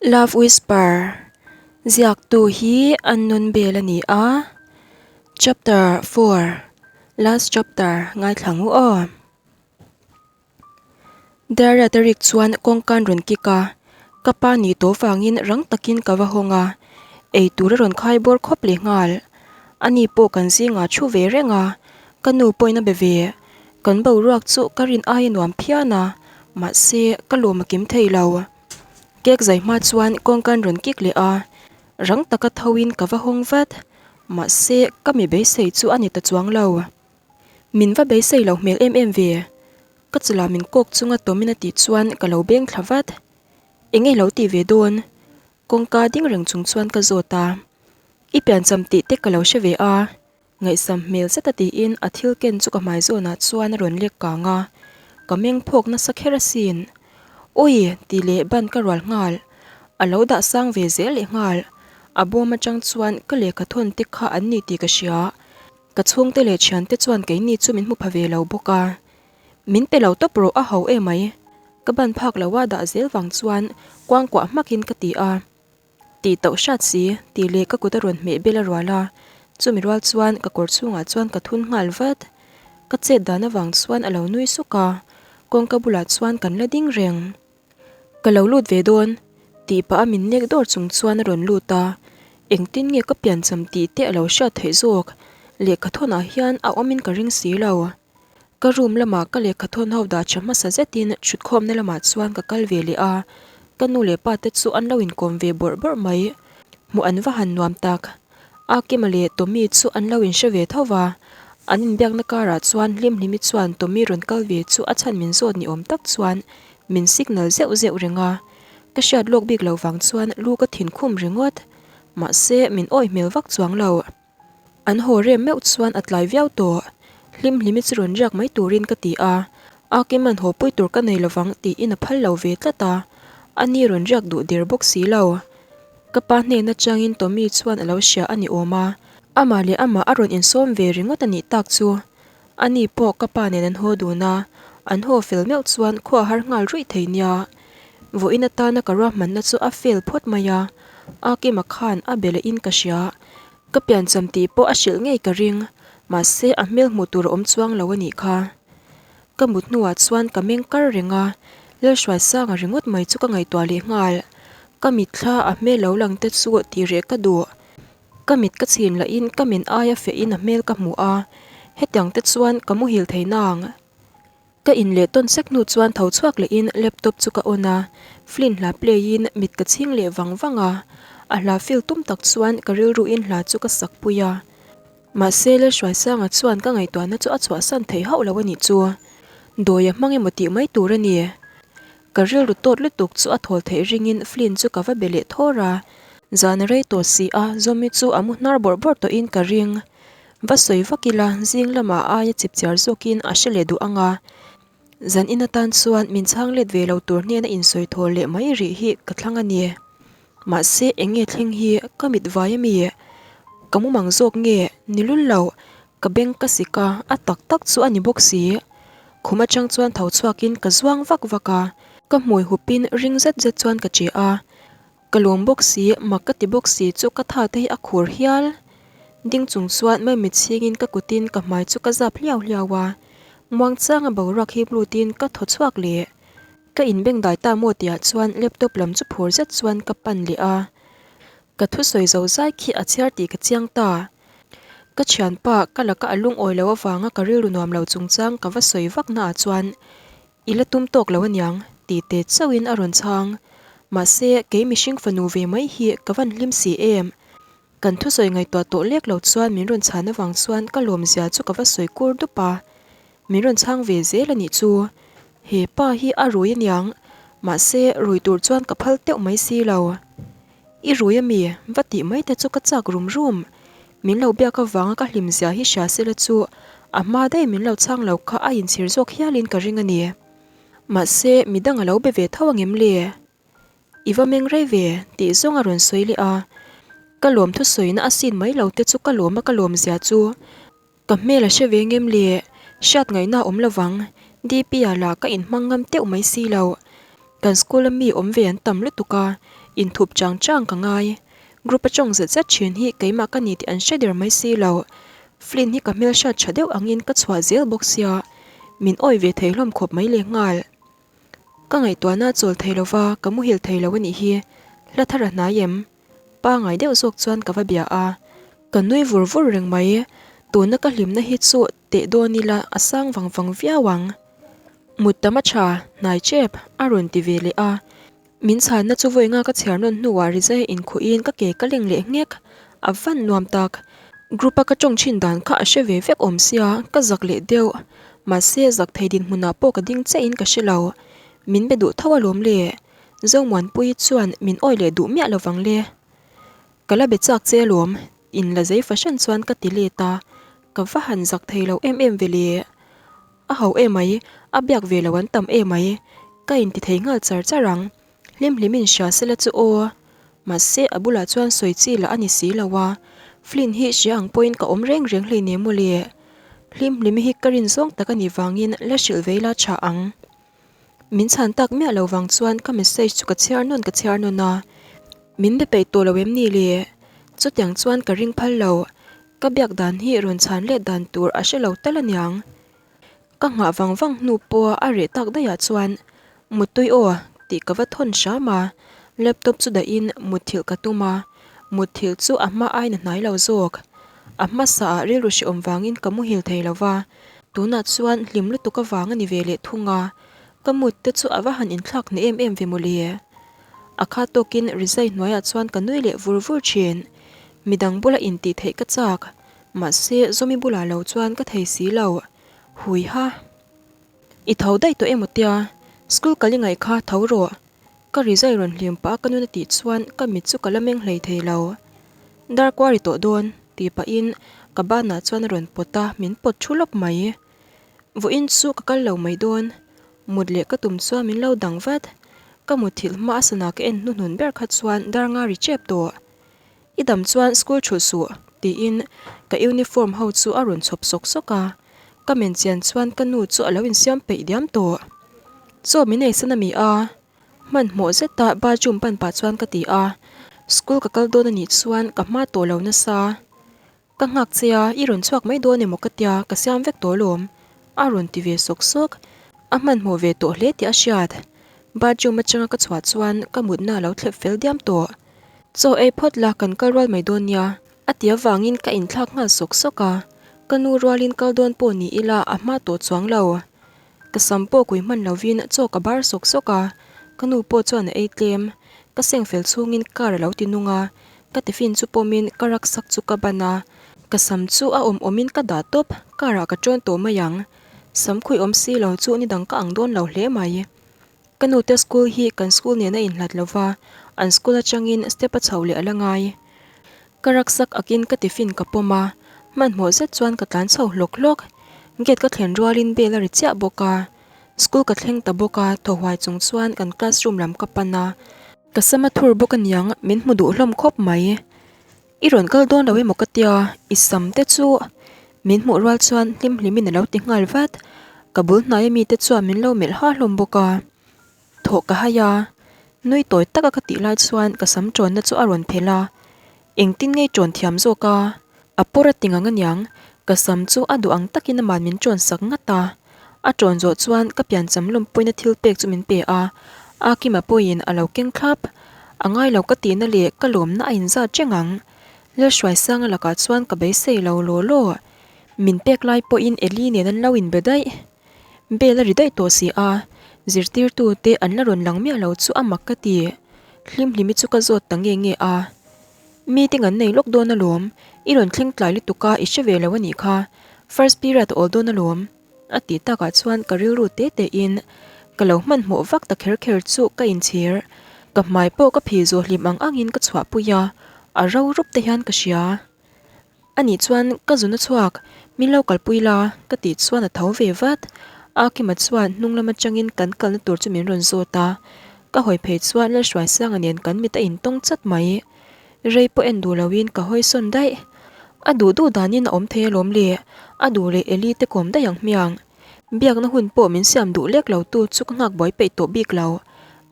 Love Whisper ziaktu hi Unknown Bell a ni a, Chapter 4, Last Chapter ngaithla ngu aw. Dariat a rik chuan kawngka an rawn kik a, ka pa nih tawh vangin rang takin ka va hawng a, eitur a rawn khai bawr khawp leh nghal. Ani pawh kan zingah thu ve reng a, ka nu pawhin a be ve. Kan boruak chu ka rin aia nuam phian a, mahse ka lawm a kim thei lo. Cake zai hma chuan kawngka an rawn kik leh a, rang taka tho in ka va hawng vat. Mahse, ka mi beisei chu a ni ta chuang lo. Min va beisei lo hmel em em ve. Ka chula min kawk chunga tawmin a tih chuan ka lo beng thla vat. Eng nge lo tih ve dawn? Kawngka ding reng chung chuan ka zawt a. I piancham tih te ka lo hre ve a. Ngaihsam hmel zeta tiin a thil ken chu ka hmai zawnah chuan a rawn lek kang a, ka meng phawk nasa kher asin. Awi! tih leh ban ka rual nghal. A lo dah sang ve zel leh nghal. A bawm atang chuan ka lehkha thawn te kha an ni tih ka hria. Ka chhungte leh thiante chuan keini chu min hmu pha ve lo bawk a. Min pe lo tawp rawh a ho emai. Ka ban phak lo a dah zel vang chuan kuangkuah hmakin ka ti a. Tih tauh hrat si, tih leh ka kut a rawn hmeh bel a rual a, chumi rual chuan ka kawr chhungah chuan ka thun nghal vat. Ka chet dan avang chuan a lo nui suk a, kawngka bulah chuan kan la ding reng. Ka lo lut ve dawn, tih pah a min nek dawr chung chuan a rawn lut a, engtin nge ka piancham tih te a lo hriat theih zawk, lehkha thawnah hian a awmin ka ring si lo. Ka room lamah ka lehkha thawn ho dah tha hmasa zetin thutkhawmna lamah chuan ka kal ve leh a, ka nu leh pa te chu an lo inkawm ve bawrh bawrh mai. Hmuh an va han nuam tak. Akima leh Tommy chu an lo inhre ve tho va, an inbiakna karah chuan Hlimhlimi chuan Tommy rawn kal ve chu a chhan min zawt ni awm tak chuan min signal zeuh zeuh reng a, ka hriat lawk bik lo vang chuan lu ka thin khum ringawt. Mahse min awih hmel vak chuang lo. An haw rem meuh chuan a tlai viau tawh. Hlim hlimi chu rawn riak mai turin ka ti a, a Kiman haw pui tur ka nei lovang tiin a phal lo ve tlat a, a ni rawn riak duh der bawk si lo. Ka pa hnen atangin Tommy chuan a lo hria a ni awm a, amah leh amah a rawn insawm ve ringawt a nih tak chu. A ni pawh ka pa nen an haw dun a, an haw fel meuh chuan khua har nghal ruih thei nia. Vawiin atana ka ruahmanna chu a fail phawt mai a, a Kima khan a be lehin ka hria. Ka piancham tih pawh a hrilh ngei ka ring, mahse a hmel hmuh tur a awm chuang lo a nih kha. Ka mut hnuah chuan ka meng kar reng a, Lalhruaisanga ringawt mai chu ka ngaihtuah leh nghal. Ka mitthla a hmel lo lang te chu tih reh ka duh. Ka mit ka chhin lahin ka men aia fehin a hmel ka hmu a, hetiang te chuan ka muhil thei nang. Ka in leh tawn sek hnu chuan tho chhuak lehin laptop chu ka on a, Flynn hla play in mit ka chhing leh vang vang a, a hla feel tum tak chuan ka rilruin hla chu ka sak pui a. Mahse Lalhruaisanga chuan ka ngaihtuahna chu a chhuahsan thei hauh lo a nih chu. Dawi a hmang emaw tih mai tur a ni. Ka rilru tawt lutuk chu a thawl theih ringin Flynn chu ka va be leh thawr a, zan a rei tawh si a, Zawmi chu a mu hnar bawrh bawrh tawhin ka ring. Va sawi vak ila, zing lamah aia chip chiar zawkin a hre leh duh ang a, zan in atan chuan min chhang let ve lo tur hnena insawi thawl leh mai rih hi ka thlang a ni. Mahse eng nge thleng hi ka mit vai a mi? Ka mumang zawk nge ni lul lo, ka beng ka sik a, a tak tak chu a ni bawk si. Khum atang chuan tho chhuakin ka zuang vak vak a, ka hmui hupin ring zet zet chuan ka che a, Ka lawm bawk si, mak ka ti bawk si chu ka tha te hi a khur hial. Ding chung chuan mai chhingin ka kutin ka hmai chu ka zap hliau hliau a, muangchanga boruak hip lutin ka thaw chhuak leh. Ka inbeng dai ta maw tihah chuan laptop lam chu phur zet chuan ka pan leh a, ka thusawi zo zai khi a chhiar tih ka chiang ta. Ka thianpa ka laka a lungawi lo avanga ka rilru nuam lo chungchang ka va sawi vak naah chuan I la tum tawk lo aniang, tih te chauhin a rawn chhang. Mahse, kei mihring fanu ve mai hi ka van hlim si em? Kan thusawi ngaihtuah tawh lek lo chuan min rawn chhan avang chuan ka lawmzia chu ka va sawi kur dup a. Min rawn chhang ve zel a nih chu. He pa hi a rui aniang, mahse, rui tur chuan ka phal teuh mai si lo. I rui ami? Va tih mai te chu ka chak rum rum. Min lo biak avanga ka hlim zia hi hria sela chu a hma daih min lo chhang lo kha a inchhir zawk hialin ka ring a ni. Mahse, midang a lo be ve tho angem le? I va meng rei ve, tih zawng a rawn sawi leh a. Ka lawm thusawina a sin mai lo te chu ka lawm a ka lawm zia chu. Ka hmel a hre ve ngem le? Hriat ngaihna a awm lovang, DP-a lah ka inhmang ngam teuh mai si lo. Kan school-a mi awm ve an tam lutuk a, Inthup chang chang ka ngai. Group a tawng zet zet thin hi keimah ka ni tih an hre der mai si lo. Flynn hi ka hmelhriat tha deuh angin ka chhuah zel bawk sia, min awi ve thei hlawm khawp mai lehnghal. Ka ngaihtuahna a chawl thei lova, ka muhil thei lo a nih hi. Hla thar a hnai em? Pangai deuh zawk chuan ka va bia a. Ka nui vur vur reng mai. Tuna ka hlimna hi chu teh dawn ila a sang vang vang viau ang. Mut tam a tha, hnai chep, a rawn ti ve leh a. Min chhanna chu vawi nga ka chhiar nawn hnuah rizai inkhuhin ka ke ka leng leh nghek. A van nuam tak. Group a ka tawng thin dan kha a hre ve vek awm sia, ka zak leh deuh. Mahse, zak thei dinhmunah pawh ka ding chiahin ka hre lo. Min be duh tho alawm le. Zomuanpuii chuan min awi leh duh miah lovang le. Ka la be chak che alawm, in la zei fahran chuan ka ti let a. Ka va han zak thei lo em em ve le. A ho emai, a biak ve lo an tam emai, ka inti thei nghal char char ang. Hlim hlim in hria sela chu aw. Mahse a bulah chuan sawi chi lah a ni si lo a, Flynn hi hria ang pawhin ka awm reng reng hleinem mawle. Hlim hlimi hi ka rin zawng tak a nih vangin la hrilh vei la tha ang. Min chhan tak miah lo vang chuan ka message chu ka chhiar nawn ka chhiar nawn a, min be peih tawh lo em ni le? Chutiang chuan ka ring phal lo. Ka biak dan hi rawn chhan let dan tur a hre lo tal aniang. Ka nghah vang vang hnu pawha a reh tak daihah chuan Muttui aw tih ka va thawn hram a, laptop chu dahin mutthilh ka tum a, mutthilh chu a hma aiin a hnai lo zawk. A hmasa ah rilru hrehawm vangin ka muhil thei lo va, tunah chuan hlim lutuk avang a ni ve leh thung a, ka mut te chu a va han inthlak hneh em em ve mawle. A kha tawkin rizai hnuaiah chuan ka nui leh vur vur thin. Midang bula intih theih ka chak, mahse Zawmi bulah lo chuan ka thei si lo. Hui ha. I tho daih tawh emaw tia, school kal i ngaih kha tho rawh. Ka rizai rawn hlim pah a ka nun a tih chuan ka mit chu ka la meng hlei thei lo. Dar kuar i tawh dawn, tih pahin ka banah chuan a rawn pawt a, min pawt thu lawp mai. Vawiin chu ka kal lo mai dawn. Mut leh ka tum chuan min lo dang vat. Ka mutthilh hma a sana ka en hnuhnun ber kha chuan dar nga ri chep tawh. I dam chuan school thulh suh, tiin ka uniform ho chu a rawn chhawp sawk sawk a. Ka men chian chuan ka nu chu a lo insiam peih diam tawh. Chaw min eisan a mi a? Hmanhmawh zeta bathroom pan pah chuan ka ti a. School ka kal dawn a nih chuan ka hma tawh lo nasa. Ka nghak che a, i rawn chhuak mai dawn emaw ka tia, ka siam vek tawh alawm, a rawn ti ve sawk sawk. A hmanhmawh ve tawh hle tih a hriat. Bathroom atanga ka chhuah chuan ka mutna a lo thlep fel diam tawh. Chaw ei phawt la kan kal rual mai dawn nia, a ti avangin ka inthlak nghal sawk sawk a. Ka nu rualin kal dawn pawh ni ila a hma tawh chuang lo. Ka sam pawh kui hman lovin chaw ka bar sawk sawk a, ka nu pawh chuan a ei tlem. Ka seng fel chhungin car a lo ti nung a, ka tiffin chu pawmin ka rucksack chu ka ban a, ka sam chu a awm awmin ka dah tawp, car ah ka ṭawn tawh mai ang. Sam khuih awm si lo chu ni dang ka ang dawn lo hle mai. Ka nute school hi kan school nen a inhlat lo va, an school atangin step a chho leh a la ngai. Ka rucksack akin ka tiffin ka pawm a, hmanhmawh zet chuan ka tlan chho hlawk hlawk. Gate ka thlen rualin bell a ri chiah bawk a. School ka thleng ta bawk a, thaw huai chung chuan kan classroom lam ka pan a. Ka sam a thur bawk aniang, min hmu duh hlawm khawp mai. I rawn kal dawn lo emaw ka tia, i sam te chu min hmuh rual chuan hlim hlimin a lo ti nghal vat. Ka bul hnaia mite chuan min lo melh ha hlawm bawk a. Thawh ka hai a, nui tawi taka ka tih lai chuan ka sam ṭawnna chu a rawn phelh a, engtin ngei ṭawn thiam zawk a, a pawr a ti ngang aniang, ka sam chu a duh ang takin aman min ṭawn sak ngat a, a ṭawn zawh chuan ka piancham lawmpuina thil pek chu min pe a, a Kima pawhin a lo keng thlap, a ngai lo ka tihna leh ka lawmna a inzat reng ang, Lalhruaisanga lakah chuan ka beisei lo law law, min pek lai pawhin Eli nen an lo inbe daih. Bel a ri daih tawh si a, zirtirtu te an la rawn lang miah lo chu a mak ka ti. Hlimhlimi chu ka zawt ta nge nge a. Meeting an nei lawk dawn alawm, i rawn thleng tlai lutuk a i hre ve lo a nih kha, first period a awl dawn alawm a tih takah chuan ka rilru te te in ka lo hmanhmawh vak ta kher kher chu ka inchhir. Ka hmai pawh ka phih zawh hlim ang angin ka chhuahpui a, a ro rup te hian ka hria. A nih chuan ka zun a chhuak, min lo kalpui la, ka tih chuan a tho ve vat. Akima chuan hnung lam atangin kan kalna tur chu min rawn zawt a, ka hawi phei chuan Lalhruaisanga nen kan mit a intawng chat mai. Rei pawh en duh loin ka hawi sawn daih. A duh duh danin a awm thei alawm le, a duh leh Eli te kawm daih ang hmiang. Biakna hun pawh min siam duh lek lo tu chu ka nghak buai peih tawh bik lo.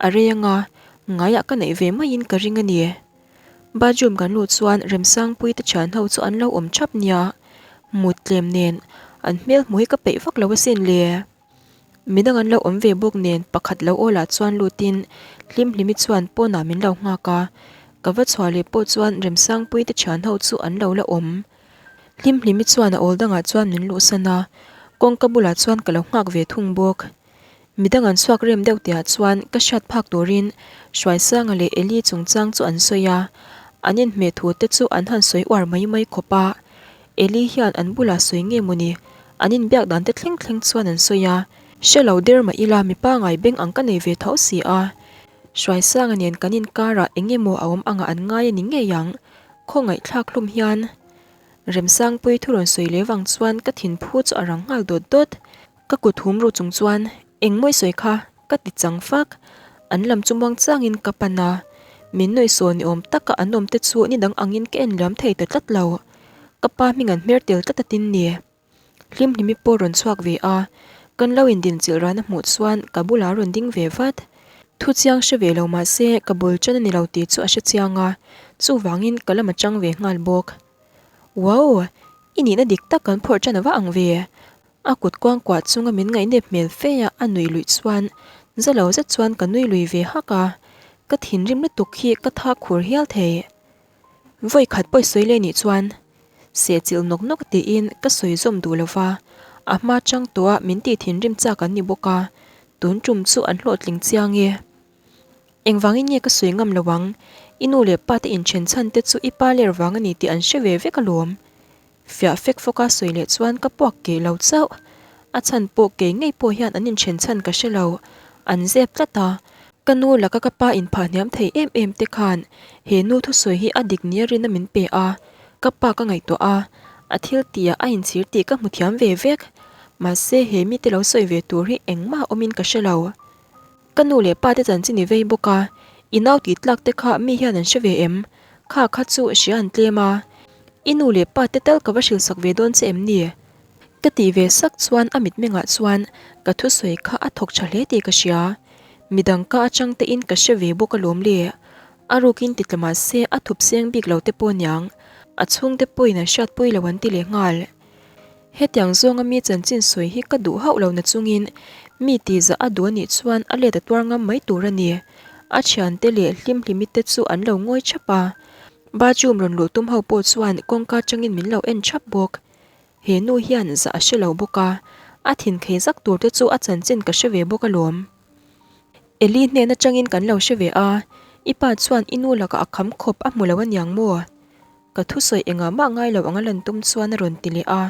A rei anga. Ngaiah ka neih ve maiin ka ring a ni. Bathroom kan luh chuan Remsangpui te thian ho chu an lo awm thap nia. Mut tlem nen an hmel hmuh hi ka peih vak lo asin le. Midang an lo awm ve bawk nen pakhat lo aw lah chuan lutin Hlimhlimi chuan pawnah min lo nghak a. Ka va chhuah leh pawh chuan Remsangpui te thian ho chu an lo la awm. Hlimhlimi chuan a awl dangah chuan min luhsan a, kawngka bulah chuan ka lo nghak ve thung bawk. Midang an chhuak rem deuh tihah chuan ka hriat phak turin Hruaisanga leh Eli chungchang chu an sawi a, an inhmeh thu te chu an han sawi uar mai mai khawp a. Eli hian an bulah sawi nge mawni an inbiak dan te thleng thleng chuan an sawi a, hre lo der mah ila mipa ngai beng ang ka nei ve tho si a. Hruaisanga nen kan inkarah eng emaw a awm angah an ngai a ni ngei ang, khawngaihthlak hlum hian. Remsangpui thu rawn sawi leh vang chuan ka thinphu chu a rang nghal dawt dawt. Ka kut hum ru chung chuan eng mawi sawi kha ka ti chang fak. An lam chu muang changin ka pan a, min nuih sawn ni awm taka an awm te chu ni dang angin ka en liam thei ta tlat lo. Ka pa hming an hmer tel tlat a tin ni. Hlimhlimi pawh rawn chhuak ve a, kan lo indinchilh rana hmuh chuan ka bulah a rawn ding ve vat. Thu chiang hre ve lo mah se ka bul ṭan a ni lo tih chu a hre chiang a, chuvangin ka lam a ṭang ve nghal bawk. Wow! I nihna dik tak kan phawrh ṭan a va ang ve. A kut kuangkuah chunga min ngaihnep hmel fe a a nui luih chuan za lo zet chuan ka nui lui ve hak a, ka thinrim lutuk hi ka thak khur hial thei. Vawi khat pawi sawi leh nih chuan sehchilh nawk nawk tiin ka sawi zawm duh lo va, a hma chang tawha min tih thinrim chak an ni bawk a, tun tum chu an hlawhtling chiang e. Engvangin nge ka sawi ngam lo ang, i nu leh pa te inthen chhan te chu i pa ler vang a ni tih an hre ve vek alawm. Fiah fek fawka sawi leh chuan ka puak keh lo chauh. A chhan pawh kei ngei pawh hian an inthen chhan ka hre lo. An zep tlat a. Ka nu laka ka pa inphah hniam thei em em te khan he nu thusawi hi a dik nia rinna min pe a. Ka pa ka ngaihtuah a, a thil tihah a inchhir tih ka hmu thiam ve vek. Mahse he mite lo sawi ve tur hi engmah awmin ka hre lo. Ka nu leh pa te chanchin i vei bawk a, i nau tih tlak te kha mi hian an hre ve em? Kha kha chu hria an tlem a, i nu leh pa te tal ka va hrilhsak ve dawn che em ni? Ka tih ve sak chuan a mitmengah chuan ka thusawi kha a thawk tha hle tih ka hria. Midang ka atang te in ka hre ve bawk alawm le. A rukin ti tla mah se a thup seng bik lo te pawh niang, a chhungte pawhin an hriatpui lo an ti leh nghal. Hetiang zawnga mi chanchin sawi hi ka duh hauh lo na chungin mi tihzah a duh anih chuan a let a tuar ngam mai tur a ni. A thiante leh hlimhlimi te chu an lo ngawi thap a. Bathroom rawn luh tum ho pawh chuan kawngka atangin min lo en thap bawk. He nu hian zah a hre lo bawk a, a thin khei zak tur te chu a chanchin ka hre ve bawk alawm. Eli hnen atangin kan lo hre ve a, i pa chuan i nu lakah a kham khawp a hmu lo aniang maw? Ka thusawi engah mah ngai lo anga lan tum chuan a rawn ti leh a,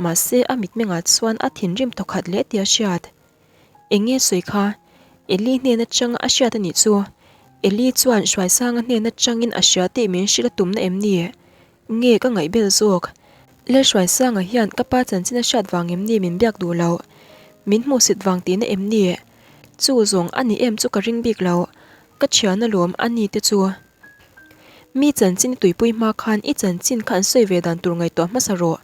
mahse a mitmengah chuan a thinrim thawkhat hle tih a hriat. Eng nge sawi kha? Eli hnen atanga a hriat a nih chu. Eli chuan Hruaisanga hnen atangin a hria tih min hrilh a tumna em ni? Nge ka ngaihbel zawk? Lalhruaisanga hian ka pa chanchin a hriat vang em ni min biak duh loh? Min hmuhsit vang tihna em ni? Chu zawng a ni em chu ka ring bik lo. Ka thian alawm a ni te chu. Mi chanchin i tuipui hma khan i chanchin kha an sawi ve dan tur ngaihtuah hmasa rawh.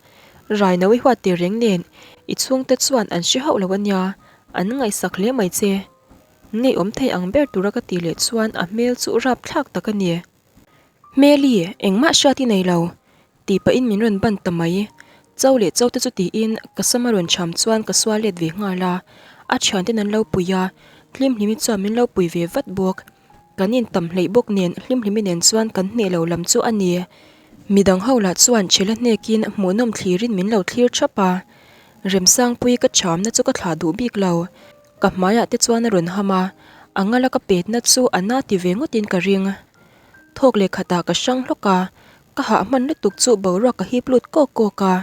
Rai no i huat tir reng nen i chhungte chuan an hre hauh lo ania, an ngaihsak hle mai che. Ngeiawm thei ang ber tura ka tih leh chuan a hmel chu rapthlak tak a ni. Hmeli, engmah hriat i nei lo, tih pahin min rawn ban ta mai. Cho leh cho te chu tiin ka sama rawn cham chuan ka sual let ve nghal a, a thianten an lo pui a, Hlimhlimi chuan min lo pui ve vat bawk. Kan intam hleih bawk nen Hlimhlimi nen chuan kan hneh lo lam chu a ni. Midang ho lah chuan chhela hnekin hmuhnawm thlirin min lo thlir thap a. Remsangpui ka chamna chu ka thlah duh bik lo. Ka hmaiah te chuan a rawn ham a, a ngala ka petna chu a na ti ve ngawtin ka ring. Thawk leh khatah ka hrang hlawk a, ka hah hman lutuk chu boruak ka hip lut kawk kawk a.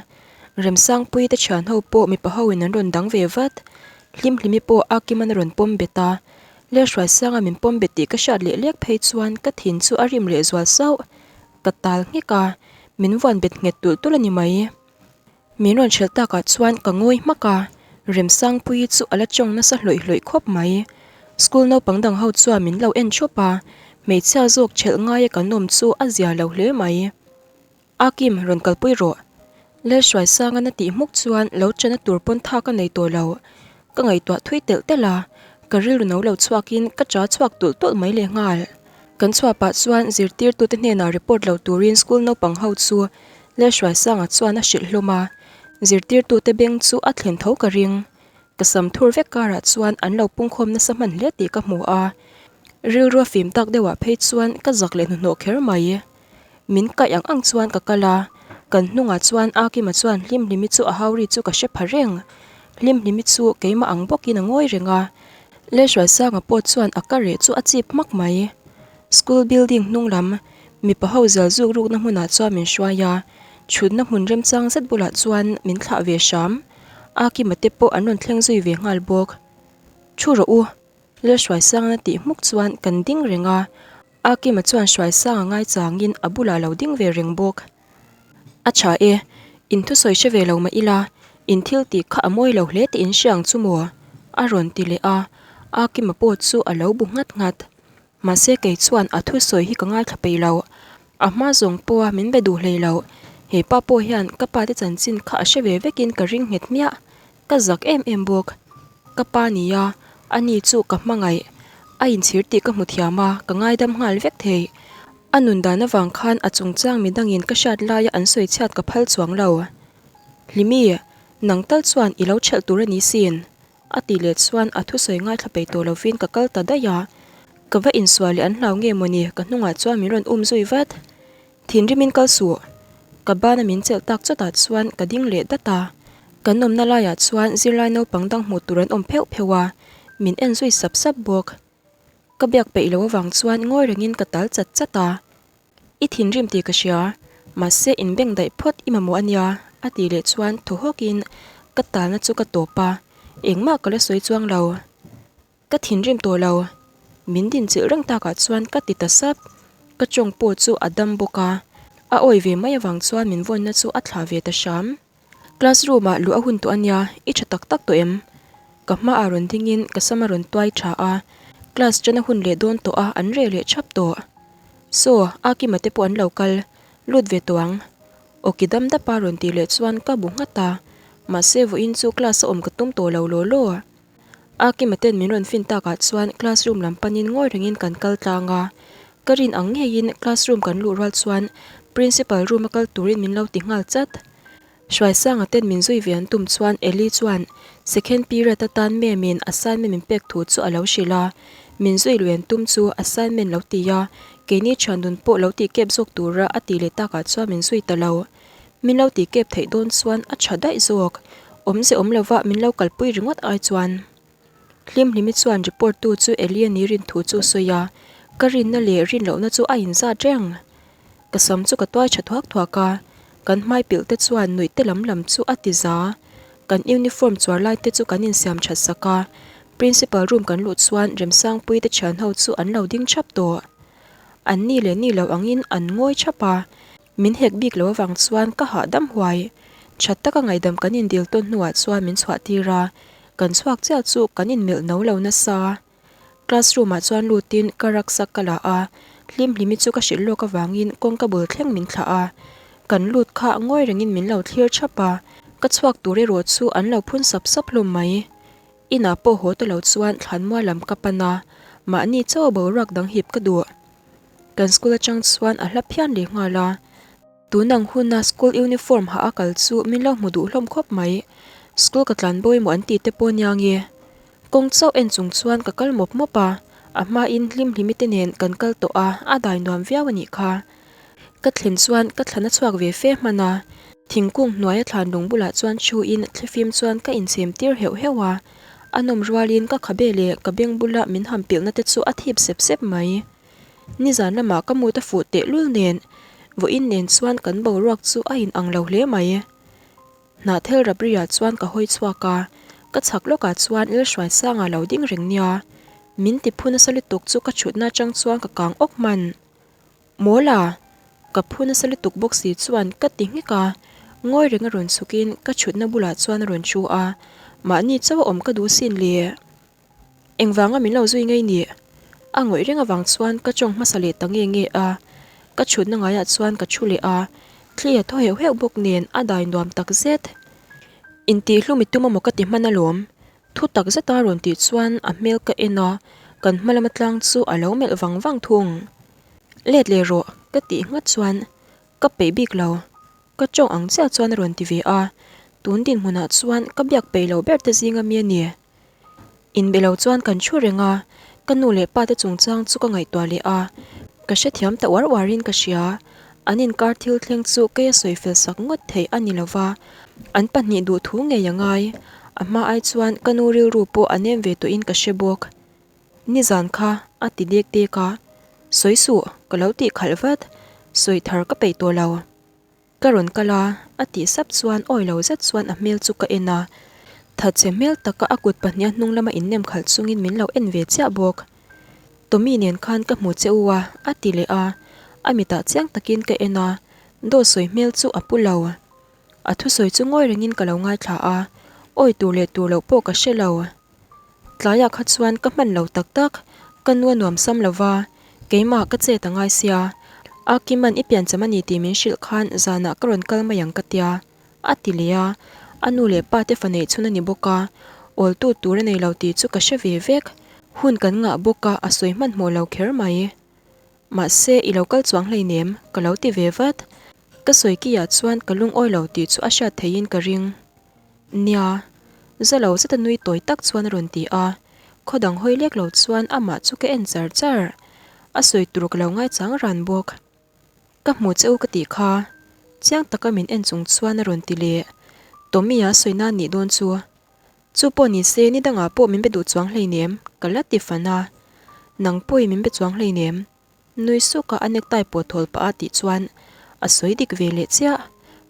Remsangpui te thian ho pawh mipa ho in an rawn dang ve vat. Hlimhlimi pawh a Kiman a rawn pawm bet a, Lalhruaisanga min pawm bet tih ka hriat leh lek phei chuan ka thin chu a rim leh zual sauh. Ka tal nghek a, min vuan bet nghet tulh tulh a ni mai. Min rawn hrilh takah chuan ka ngawi hmak a, Remsangpuii chu a la tawng nasa hlawih hlawih khawp mai. School naupang dang ho chuan min lo en thup a, hmeichhia zawk thelh ngaia kan awm chu a zia lo hle mai. Akim, rawn kalpui rawh. Lalhruaisangan a tih hmuk chuan lo chana tur pawn thak a nei tawh lo. Ka ngaihtuah thui telh telh a, Ka rilru no lo chhuakin ka cha chhuak tulh tulh mai lehnghal. Kan chhuah pah chuan zirtirtute hnenah report lo turin school naupang ho chu Lalhruaisanga chuan a hrilh hlawm a, zirtirtute beng chu a thlen tho ka ring. Ka sam thur vek karah chuan an lo pungkhawm nasa hman hle tih ka hmu a, rilru a fim tak deuhah phei chuan ka zak leh hnuhnawh kher mai. Min kaih ang ang chuan ka kal a, kan hnungah chuan Akima chuan Hlimhlimi chu a hau ri chu ka hre pha reng. Hlimhlimi chu keimah ang bawkin a ngawi reng a, Lehruaisanga pawh chuan a ka reh chu a chip hmak mai. School building hnung lam mipa ho zal zuk rukna hmunah chuan min hruai a, thutna hmun remchang zet bulah chuan min thlah ve hram. Akima te pawh an rawn thleng zui ve nghal bawk. Thu rawh u, Lehruaisanga tih hmuk chuan kan ding reng a, Akima chuan Hruaisanga ngaichangin a bulah lo ding ve reng bawk. A tha e, in thusawi hre ve lo mah ila, in thil tih kha a mawi lo hle tih in hre ang chu maw? a rawn ti leh a, Akima pawh chu a lo bu nghat nghat. Mahse kei chuan a thusawi hi ka ngaithla peih lo. A hma zawng pawha min be duh hlei lo. He pa pawh hian ka pa te chanchin kha a hre ve vekin ka ring nghet hmiah. Ka zak em em bawk. Ka pa nia, ani chu ka hmangaih. A inchhir tih ka hmu thiam a, ka ngaidam nghal vek thei. A nun dan avang khan a chungchang midangin ka hriat laia an sawi chhiat ka phal chuang lo. Hlimi, nang tal chuan i lo ṭhelh tur a ni sin. A tih leh chuan a thusawi ngaithla peih tawh lovin ka kal ta daih a. Ka va insual leh an hlau nge mawni ka hnungah chuan min rawn um zui vat. Thinrimin kal suh. Ka bana min chelh tak chawtah chuan ka ding leh dat a. Kan awmna laiah chuan zirlai naupang dang hmuh tur an awm pheuh pheuh a, min en zui sap sap bawk. Ka biak peih lo avang chuan ngawi rengin ka tal chat chat a. I thinrim tih ka hria, mahse inbeng daih phawt i mamawh a nia, a tih leh chuan thaw hawkin ka talna chu ka tawp a, engmah ka la sawi chuang lo. Ka thinrim tawh lo. Min dinchilh reng takah chuan ka ti ta sap. Ka tawng pawh chu a dam bawk a. A awi ve mai avang chuan min vawnna chu a thlah ve ta hram. Class room ah luh a hun tawh a nia, i tha tak tak tawh em? Ka hmaah rawn dingin ka sam a rawn tuai tha a. Class ṭan a hun leh dawn tawh a, an reh leh ṭhap tawh. Saw, Akima te pawh an lo kal. Lut ve tawh ang. Awki dam dapa rawn tih leh chuan ka bu nghat a. Mahse vawiin chu class a awm ka tum tawh lo law law. Akima ten min rawn fin takah chuan classroom lam panin ngawi rengin kan kal tlang a. Ka rin ang ngeiin classroom kan luh rual chuan principal room a kal turin min lo ti nghal chat. Hruaisanga ten min zui ve an tum chuan Eli chuan second period atan ma'am in assignment min pek thu chu a lo hrilh a. Min zui lui an tum chu assignment lo ti a, keini thiandun pawh lo tih kep zawk tura a tih leh takah chuan min zui ta lo. Min lo tih kep theih dawn chuan a tha daih zawk. Awmze awm lova min lo kalpui ringawt ai chuan. Hlimhlimi chuan report tu chu Eliani rin thu chu a sawi a, ka rinna leh rin lohna chu a inzat reng. Ka sam chu ka tuai tha thuak thuak a, kan hmai pilh te chuan nuih te lam lam chu a ti za. Kan uniform chuar lai te chu kan insiam that sak a, principal room kan luh chuan Remsangpui te thian ho chu an lo ding thap tawh. An ni leh ni lo angin an ngawi thap a, Min hek bik lo avang chuan ka hahdam huai. Tha taka ngaihdam kan indil tawn hnuah chuan min chhuah tir a, kan chhuak chiah chu kan inmelh no lo nasa. Classroom ah chuan lutin ka rucksack ka la a, Hlimhlimi chu ka hrilh lawk avangin kawngka bul thleng min thlah a. Kan lut kha ngawi rengin min lo thlir thap a, ka chhuak tur erawh chu an lo phun sap sap hlawm mai. Inah pawh haw ta lo chuan thlanmual lam ka pan a, mahni chauh boruak dang hip ka duh. Kan school atang chuan a hla phian leh nghal a, tun ang huna school uniform ha a kal chu min lo hmu duh hlawm khawp mai. School ka tlan bo emaw an tih te pawh nia nge. Kawng chauh en chung chuan ka kal mawp mawp a, a hmain hlimhlimi te nen kan kal tawh a, a dai nuam viau a nih kha. Ka thlen chuan ka thlan a chhuak ve fe hman a, thingkung hnuaia thlan lung bulah chuan thuin thlifim chuan ka inchhem tir heuh heuh a, a nawm rualin ka khabe leh ka beng bula min ham pilhna te chu a thip sep sep mai. Nizan lamah ka mut a fuh tehlul nen, vawiin nen chuan kan boruak chu a in ang lo hle mai. Hnahthel Rabriah chuan ka hawi chhuak a, ka chhak lawkah chuan Lalhruaisanga lo ding reng nia. Min ti phu nasa lutuk chu ka thutna atang chuan ka kang awk hman. Mawla! Ka phu nasa lutuk bawk si chuan ka ti nghek a, ngawi reng a rawn chhukin ka thutna bulah chuan a rawn thu a, mahni chauh a awm ka duh sin le. Engvanga min lo zui ngei nih? A ngawih reng avang chuan ka tawng hmasa leh ta nge nge a, ka thutna ngaiah chuan ka thu leh a, thli a thaw heuh heuh bawk nen a dai nuam tak zet. Intihhlum i tum amaw ka ti hman alawm. Thu tak zeta rawn tih chuan a hmel ka en a, kan hma lama tlang chu a lo melh vang vang thung. Let leh rawh ka tih nghat chuan ka peih bik lo. Ka tawng ang chiah chuan a rawn ti ve a, tun dinhmunah chuan ka biak peih lo ber te zinga mi a ni. Inbe lo chuan kan thu reng a, ka nu leh pa te chungchang chu ka ngaihtuah leh a, ka hrethiam ta uar uarin ka hria. An inkar thil thleng chu kei a sawi fel sak ngawt theih a ni lova, an pahnih duh thu ngei a ngai. A hma ai chuan ka nu rilru pawh a nem ve tawhin ka hre bawk. Nizan kha a ti dek dek a, sawi suh ka lo tih khalh vat, sawi thar ka peih tawh lo. Ka rawn kal a, a tih sap chuan awi lo zet chuan a hmel chu ka en a. Thatchhe hmel taka a kut pahniha hnung lama innem khalh chungin min lo en ve chiah bawk. Tommy nen khan ka hmu che u a, a ti leh a. A mitah chiang takin ka en a, dawt sawi hmel chu a pu lo. A thusawi chu ngawi rengin ka lo ngaithla a, awi tur leh tur loh pawh ka hre lo. Tlaiah kha chuan ka hman lo tak tak, ka nu a nuam sam lo va, keimah ka chet a ngai sia, a Kiman i piancham a ni tih min hrilh khan zanah ka rawn kal mai ang ka tia, a ti leh a, a nu leh pa te fa neih chhun a ni bawk a, awltu tur a nei lo tih chu ka hre ve vek, hun kan ngah bawk a, a sawi hmanhmawh lo kher mai. Mahse i lo kal chuang hleinem, ka lo ti ve vat. Ka sawi kiah chuan ka lungawi lo tih chu a hriat theihin ka ring. Nia, za lo zeta nui tawi tak chuan a rawn ti a, khaw dang hawi lek lo chuan amah chu ka en char char. A sawi tur ka lo ngaichang ran bawk. Ka hmu che u ka tih kha, chiang taka min en chung chuan a rawn ti leh. Tommy-a sawi nan nih dawn chu. Chu pawh ni se ni dangah pawh min be duh chuang hleinem, ka la ti fan a. Nang pawhin min be chuang hleinem. Nui suka a necktie pawh thawl pah a tih chuan a sawi dik ve leh chiah.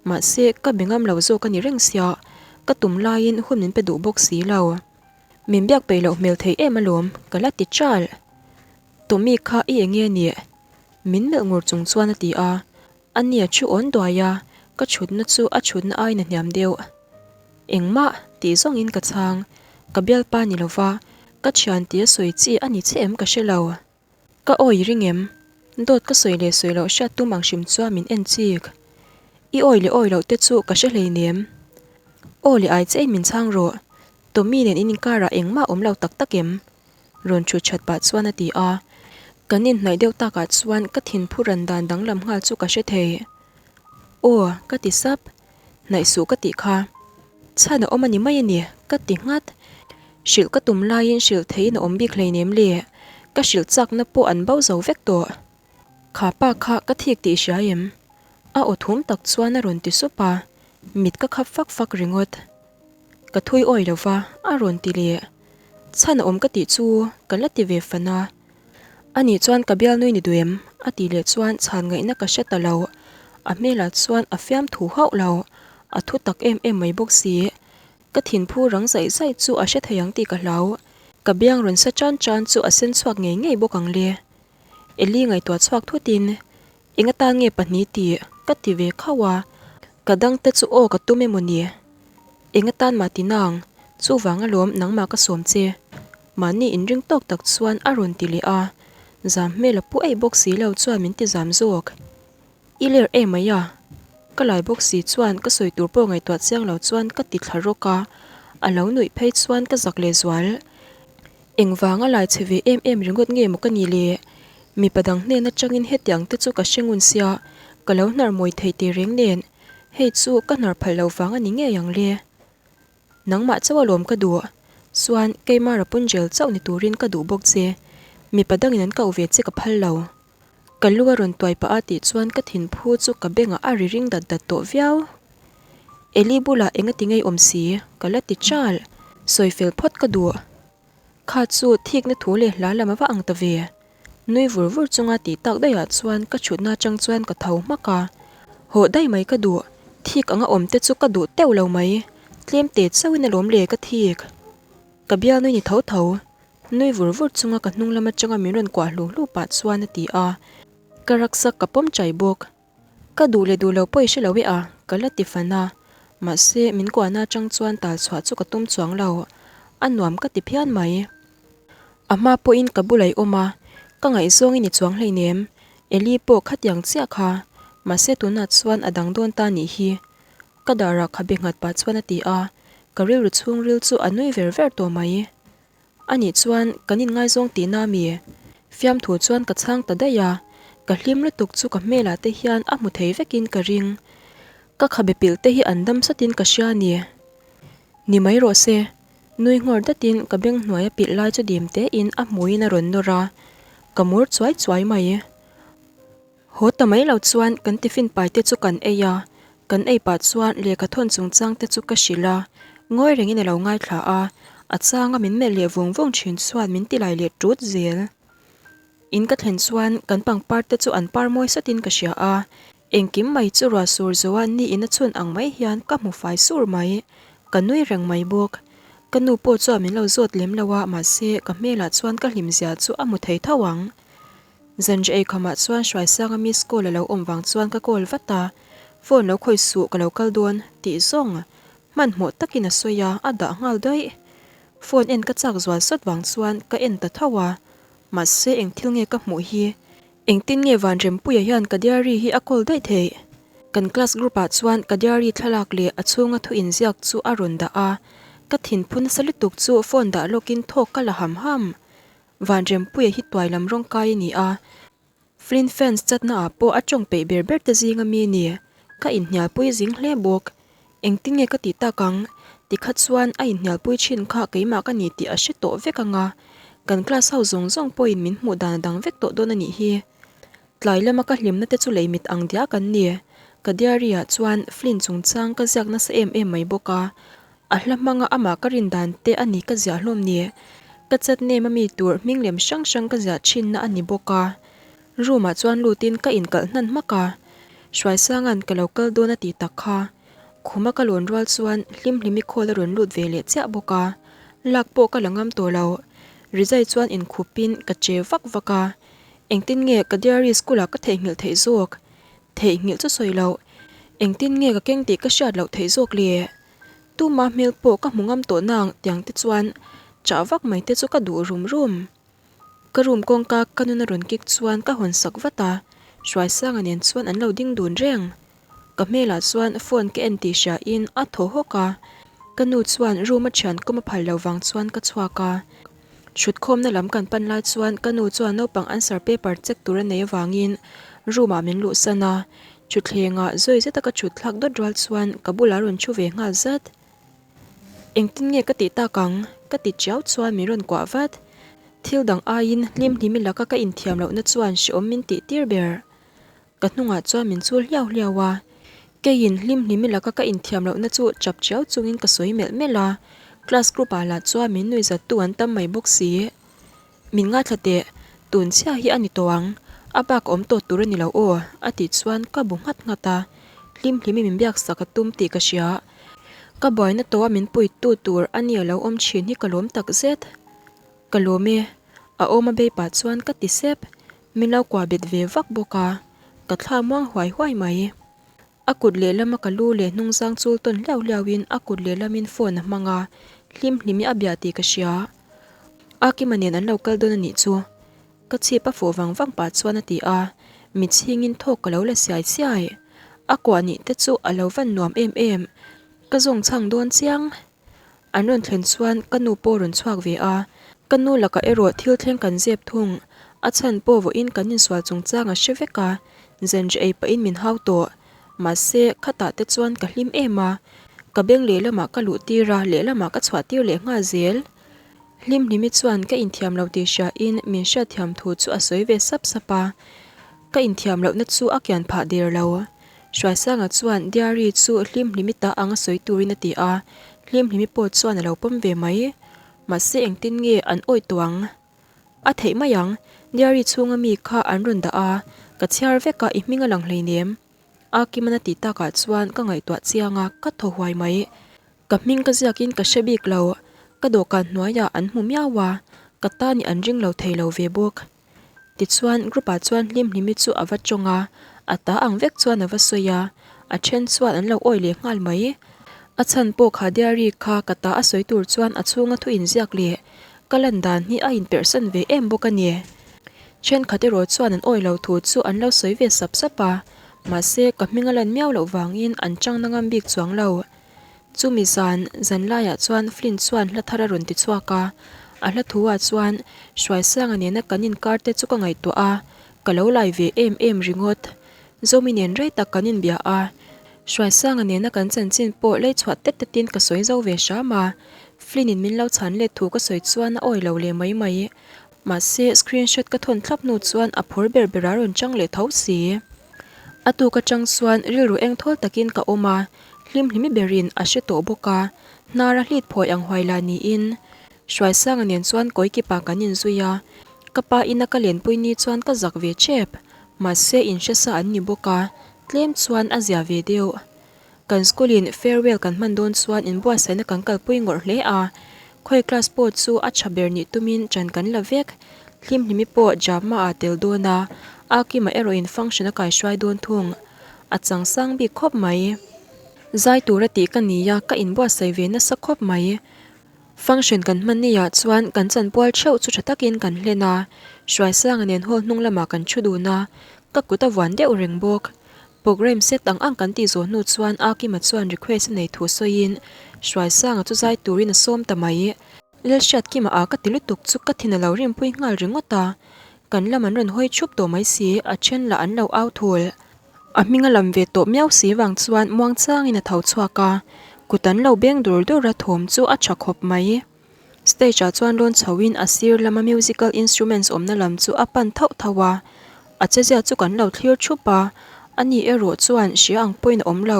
Mahse, ka be ngam lo zawk a ni reng sia, ka tum laiin hun min pe duh bawk si lo. Min biak peih loh hmel thei em alawm, ka la ti ṭal. Tommy kha i enge nih? Min melh ngur chung chuan a ti a. A nia chu awn duai a, ka chhutna chu a chhutna aiin a hniam deuh. Engmah tih zawngin ka chhang, ka bialpa ni lova, ka thian tia sawi chi a ni che em ka hre lo. Ka awi ring em? Dawt ka sawi leh sawi loh hriat tum ang hrim chuan min en chik. I awi leh awi loh te chu ka hre hleinem. Aw leh ai che in min chhang rawh. Tommy nen in inkarah engmah awm lo tak tak em? Rawn thut that pah chuan a ti a. Kan inhnaih deuh takah chuan ka thinphu ran dan danglam nghal chu ka hre thei. Aw, ka ti sap. Hnaih suh ka tih kha. Chhan a awm a ni mai a ni, ka ti nghat. Hrilh ka tum laiin hrilh theiin a awm bik hleinem le. Ka hrilh chakna pawh an bo zo vek tawh. Kha pa kha ka thik tih hria em? A aw thum tak chuan a rawn ti sup a, mit ka khap fak fak ringawt. Ka thui awi lo va, a rawn ti leh. Chhan a awm ka tih chu ka la ti ve fan a. Anih chuan ka bialnui ni duh em? A tih leh chuan chhan ngaihna ka hre ta lo. A hmelah chuan a fiam thu hauh lo. A thu tak em em mai bawk si. Ka thinphu rang zaih zaih chu a hre thei ang tih ka hlau. Ka biang rawn sa tan tan chu a sen chhuak ngei ngei bawk ang le. Eli ngaihtuah chhuak thutin, Eng atan nge pahnih tih? Ka ti ve khauh a. Ka dangte chu aw ka tum emaw ni? Eng atan mah ti nang, chuvang alawm nangmah ka sawm che. Mahni inring tawk tak chuan a rawn ti leh a, zam hmel a pu eih bawk si lo chuan min ti zam zawk. I ler em mai a? Ka lai bawk si chuan ka sawi tur pawh ngaihtuah chiang lo chuan ka ti thla rawk a, a lo nuih phei chuan ka zak leh zual. Engvang a lai chhe ve em em ringawt nge maw ka nih le? Mipa dang hnen atangin hetiang te chu ka hre ngun sia, ka lo hnar mawi thei teh reng nen, hei chu ka hnar phalh lo vang a ni ngei ang le. Nangmah chauh alawm ka duh, chuan keimah Rapunzel chauh ni turin ka duh bawk che, mipa dangin an koh ve che ka phal lo. Ka lu a rawn tuai pah a tih chuan ka thinphu chu ka bengah a ri ring dat dat tawh viau. Eli bulah enga ti ngei awm si, ka la ti chal. Sawi fel phawt ka duh. Kha chu thikna thu leh hla lam a va ang ta ve. Nui vur vur chunga tih tak daihah chuan ka chhutna atang chuan ka tho hmak a. Hawh daih mai ka duh, thik anga awm te chu ka duh teuh lo mai. Tlem te chauhin alawm le ka thik. Ka bialnui ni tho tho. Nui vur vur chunga ka hnung lam atanga min rawn kuah hlu hlu pah chuan a ti a. Ka raksak ka pawm chai bawk. Ka duh leh duh lo pawh i hre lo e a, ka la ti fan a. Mahse, min kuahna atang chuan tal chhuah chu ka tum chuang lo. A nuam ka ti phian mai. A hma pawhin ka bulah i awm a, ka ngaihzawng i ni chuang hleinem. Eli pawh khatiang chiah kha. Mahse tunah chuan a dang dawn ta nih hi. Ka darah khabe nghat pah chuan a ti a. Ka rilru chhungril chu a nui ver ver tawh mai. Anih chuan kan inngaizawng tihna mi? Fiamthu chuan ka chhang ta daih a, ka hlim lutuk chu ka hmelah te hian a hmu thei vekin ka ring. Ka khabe pilh te hi an dam satin ka hria ni. Ni mai rawh se, nui nghawr datin ka beng hnuai a pilh lai chu dim tein a hmuiin a rawn nawr a, ka mur chuai chuai mai. Haw ta mai lo chuan kan tiffin pai te chu kan ei a, kan ei pah chuan lehkha thawn chungchang te chu ka hrilh a, ngawi rengin a lo ngaithla a, a changa min melh leh vung vung thin chuan min ti lai leh tut zel. In ka thlen chuan kan pangpar te chu an par mawi satin ka hria a, engkim mai chu ruah sur zoa ni in a chhun ang mai hian ka hmu fai sur mai, ka nui reng mai bawk. Ka nu pawh chuan min lo zawt lem lo a, mahse ka hmelah chuan ka hlim zia chu a hmu thei tho ang. Zanri eikhamah chuan Hruaisanga miss call a lo awm vang chuan ka call vat a, phone lo khawi suh ka lo kal dawn tih zawng hmanhmawh takin a sawi a, a dah nghal daih. Phone en ka chak zual sawt vang chuan ka en ta tho a, mahse eng thil nge ka hmuh hi? Engtin nge Vanrempuia hian ka diary hi a call daih theih? Kan class group ah chuan ka diary thlalak leh a chhunga thu inziak chu a rawn dah a, ka thinphu nasa lutuk chu phone dah lawkin thawk ka la ham ham. Vanrempuia hi tuai lam rawng kai a ni a, Flint fans chatna ah pawh a tawng peih ber ber te zing a mi a ni. Ka inhnialpui zing hle bawk. Engtin nge ka tih tak ang? Tikha chuan a inhnialpui thin kha keimah ka ni tih a hre tawh vek ang a, kan class ho zawng zawng pawhin min hmuh dan a dang vek tawh dawn a nih hi. Tlai lama ka hlimna te chu lei mit ang diak an ni. Ka diary ah chuan Flint chungchang ka ziak nasa em em mai bawk a, A hla hmanga amah ka rin dan te a ni ka ziah hlawm ni. Ka chat name a mi tur hming lem hrang hrang ka ziah thinna a ni bawk a. Room ah chuan lutin ka inkalh hnan hmak a. Hruaisanga'n ka lo kal dawn a ti tak kha. Khuma ka lawn rual chuan Hlimhlimi call a rawn lut ve leh chiah bawk a. Lak pawh ka la ngam tawh lo. Rizai chuan inkhupin ka che vak vak a. Engtin nge ka diary school ah ka theihnghilh theih zawk? Theihnghilh chu sawi loh. Engtin nge ka keng tih ka hriat loh theih zawk le? Tuma hmel pawh ka hmu ngam tawh nang tiang te chuan chah vak mai te chu ka duh rum rum. Ka room kawngka ka nuna rawn kik chuan ka hawn sak vat a, Hruaisanga nen chuan an lo ding dun reng. Ka hmelah chuan phone ka en tih hria in a thaw hawk a, ka nu chuan room a thian kawm a phal lo vang chuan ka chhuak a. Thutkhawmna lam kan pan lai chuan ka nu chuan naupang answer paper check tur a nei avangin room ah min luhsan a, Thutthlengah zawi zeta ka thut thlak dawt rual chuan ka bulah rawn thu ve nghal zat. Engtin nge ka tih tak ang? Ka ti chiau chuan min rawn kuah vat. Thil dang aiin hlim hlimi laka ka inthiam lohna chuan hrehawm min tih tir ber. Ka hnungah chuan min chul hliau hliau a. Keiin hlim hlimi laka ka inthiam lohna chu chap chiau chungin ka sawi melh melh a. Class group ah lah chuan min nuihzattu an tam mai bawk si. Min ngaithla teh, tun chhia hi a ni tawh ang, a bak awm tawh tur a ni lo aw, a tih chuan ka bu nghat nghat a, hlim hlimi min biak sak a tum tih ka hria. Ka buaina tawha min puitu tur a nia lo awm thin hi ka lawm tak zet. Ka lawm e, a awm a bei pah chuan ka ti sep, min lo kuah bet ve vak bawk a, ka thla muang huai huai mai. A kut lehlama ka lu leh hnungzang chul tawn hliau hliauin a kut lehlamin phone a hmang a, hlim hlimi a bia tih ka hria. Akima nen an lo kal dawn a nih chu. Ka chhip a fuh vang vang pah chuan a ti a, mit chhingin thawk ka lo la siai siai. A kuah nih te chu a lo van nuam em em. Ka zawng chhang dawn chiang. An rawn thlen chuan ka nu pawh rawn chhuak ve a, ka nu lakah erawh thil thleng kan zep thung. A chhan pawh vawiin kan insual chungchang a hre vek a, zanri ei pahin min hau tawh. Mahse, khatah te chuan ka hlim em a, ka beng lehlamah ka luh tir a, lehlamah ka chhuah tir leh nghal zel. Hlim hlimi chuan ka inthiam lo tih hriain min hriatthiam thu chu a sawi ve sap sap a, ka inthiam lohna chu a kian phah der lo. Hruaisanga chuan diary chu Hlimhlimi ta anga sawi turin a ti a, Hlimhlimi pawh chuan a lo pawm ve mai. Mahse engtin nge an awih tawh ang? A theih mai ang, diary chhunga mi kha an rawn dah a, ka chhiar vek a i hming a lang hleinem. Akiman a tih takah chuan ka ngaihtuah chiang a, ka thaw huai mai. Ka hming ka ziakin ka hre bik lo, ka dawhkan hnuaiah an hmu miau a, ka ta nih an ring lo thei lo ve bawk. Tichuan group ah chuan Hlimhlimi chu a va tawng a, a ta ang vek chuan a va sawi a, a then chuan an lo awi leh nghal mai. A chhan pawh kha diary kha ka ta a sawi tur chuan a chhunga thu inziak leh ka lan dan hi a inperhsan ve em bawk a ni. Thenkhat erawh chuan an awi lo thu chu an lo sawi ve sap sap a, mahse ka hming a lan miau loh vangin an chang na ngam bik chuang lo. Chumi zan, zanlaiah chuan Flint chuan hla thar a rawn ti chhuak a, a hla thu ah chuan Hruaisanga nena kan inkar te chu ka ngaihtuah a, ka lo lai ve em em ringawt. Zomi nen rei tak kan inbia a, Hruaisanga nena kan chanchin pawh lei chhuah tet tetin ka sawi zo ve hram a, Flint in min lo chhan let thu ka sawi chuan a awi lo leh mai mai. Mahse, screenshot ka thawn thlap hnu chuan a phur ber ber a rawn chang leh tho si. A tuk atang chuan rilru eng thawl takin ka awm a, hlimhlimi berin a hre tawh bawk a, hnar a hlit phawi ang huai la niin Hruaisanga nen chuan kawikipa kan inzui a, ka pa ina ka lenpui ni chuan ka zak ve tep, mahse inhre sa an ni bawk a, tlem chuan a zia ve deuh. Kan school in farewell kan hman dawn chuan inbuatsaihna kan kalpui ngawrh hle a, khawi class pawh chu a tha ber nih tumin ṭan kan la vek. Hlimhlimi pawh drama ah tel dawn a, Akima erawhin function a kaihruai dawn thung. A chang sang bik khawp mai. Zai tura tih ka ni a, ka inbuatsaih ve nasa khawp mai. Function kan hman ni ah chuan kan chanpual theuh chu tha takin kan hlen a, Hruaisanga nen hall hnung lamah kan thu dun a, ka kut a vuan deuh reng bawk. Programme set ang ang kan tih zawh hnu chuan Akima chuan request a nei thu sawiin Hruaisanga chu zai turin a sawm ta mai. Lalhriatkima a ka ti lutuk chu ka thin a lo rimpui nghal ringawt a, kan lam an rawn hawi thup tawh mai si, a then lah an lo au thul. A hming a lam ve tawh miau si vang chuan muangchangin a tho chhuak a, kut an lo beng dur dur a thawm chu a tha khawp mai. Stage ah chuan rawn chho in a sir lama musical instruments awmna lam chu a pan thauh thauh a, a chezia chu kan lo thlir thup a, ani erawh chuan hria ang pawhin a awm lo,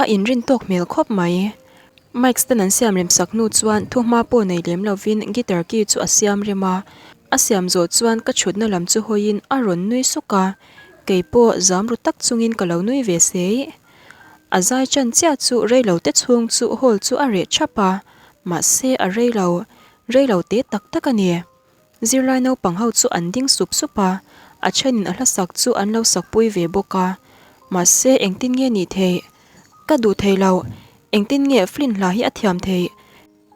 a inrin tawk hmel khawp mai. Mic stand an siam rem sak hnu chuan thuhma pawh nei lem lovin guitar key chu a siam rem a, a siam zawh chuan ka thutna lam chu hawiin a rawn nui suk a, kei pawh zam ru tak chungin ka lo nui ve sei. A zai chan chiah chu reilo te chhung chu hall chu a reh thap a, mahse a reilo, reilo te tak tak a ni. Zirlai naupang ho chu an ding sup sup a, a thenin a hla sak chu an lo sak pui ve bawk a, mahse engtin nge nih theih? Ka duh thei lo, engtin nge Flint hla hi a thiam theih?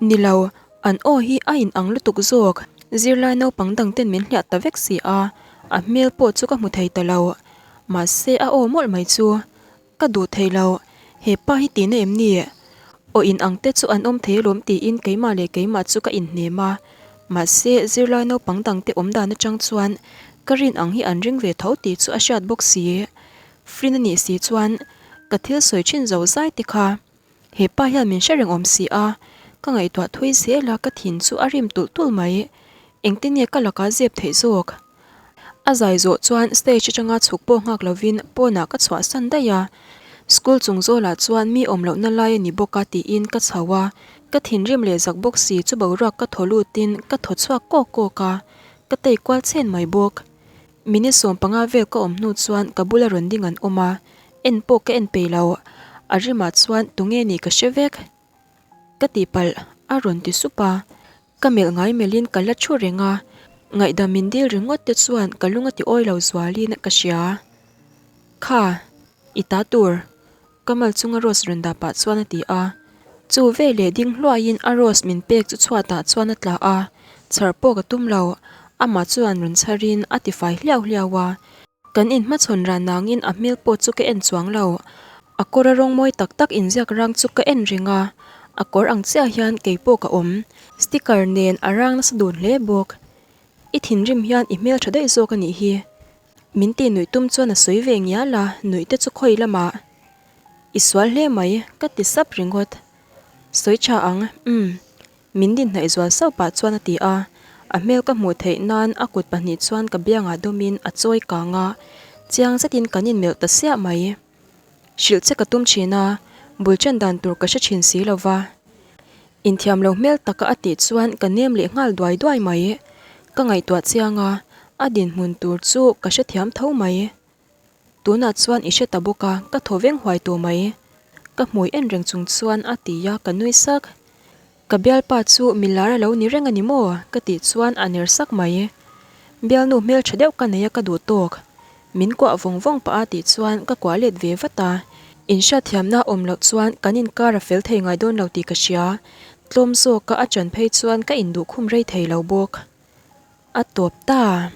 Ni lo, an aw hi a in ang lutuk zawk. Zirlai naupang dang ten min hliah ta vek si a, a hmel pawh chu ka hmu thei ta lo. Mahse a aw mawlh mai chu ka duh thei lo, he pa hi tihna em ni? Aw in ang te chu an awm thei alawm tiin keimah leh keimah chu ka inhnem a. Mahse zirlai naupang dang te awm dan atang chuan ka rin ang hi an ring ve tho tih chu a hriat bawk si. Frin a nih si chuan ka thil sawi thin zo zai te kha. He pa hian min hre reng awm si a, ka ngaihtuah thui zel a ka thin chu a rim tulh tulh mai. Engtin nge ka lakah zep theih zawk? A zai zawh chuan stage atanga chhuk pawh nghak lovin pawnah ka chhuahsan daih a, school chung zawlah chuan mi awm lohna lai a ni bawk a tiin ka chho a, ka thinrim leh zak bawk si chu boruak ka thaw lutin ka thaw chhuak kawk kawk a, ka tei kual chhen mai bawk. Minute 15 vel ka awm hnu chuan ka bula rawn ding an awm a, en pawh ka en peih lo. A rimah chuan tunge nih ka hre vek? Ka tihpalh a rawn ti sup a, ka melh ngai melhin ka la thu reng a, ngaihdam min dil ringawt te chuan ka lung a ti awi lo zualin ka hria. Kha, i ta tur. Ka mal chunga rose rawn dah pah chuan a ti a. Chu veleh ding hluaiin a rose min pek chu chhuatah chuan a tla a, chhar pawh ka tum lo, amah chuan rawn chharin a ti fai hliau hliau a. Kan inhmachhawn ran nangin a hmel pawh chu ka en chuang lo, a kawra rawng mawi tak tak inziak rang chu ka en reng a, a kawr ang chiah hian kei pawh ka awm, sticker nen a rang nasa dun hle bawk. I thinrim hian i hmel tha daih zawk a nih hi. Min tih nuih tum chuan a sawi ve ngial a, nuih te chu khawi lamah i sual hle mai ka ti sap ringawt. Sawi tha ang, umm. Min din hnaih zual sauh pah chuan a ti a, a hmel ka hmuh theih nan a kut pahnih chuan ka biangah dawmin a chawi kang a, chiang zetin kan inmelh ta siah mai. Hrilh che ka tum thin a, bul ṭan dan tur ka hre thin si lo va. Inthiam lo hmel taka a tih chuan ka nem leh nghal duai duai mai. Ka ngaihtuah chiang a, a dinhmun tur chu ka hrethiam tho mai. Tunah chuan i hre ta bawk a, ka thaw veng huai tawh mai. Ka hmui en reng chung chuan a ti a, ka nui sak. Ka bialpa chu milar a lo ni reng a ni maw? ka tih chuan a ner sak mai. Bialnu hmeltha deuh ka nei a ka duh tawk. Min kuah vawng vawng pah a tih chuan ka kuah let ve vat a. Inhriatthiamna awm loh chuan kan inkar a fel thei ngai dawn lo tih ka hria. Tlawm zawka a ṭan phei chuan ka induhkhum rei thei lo bawk. A tawp ta.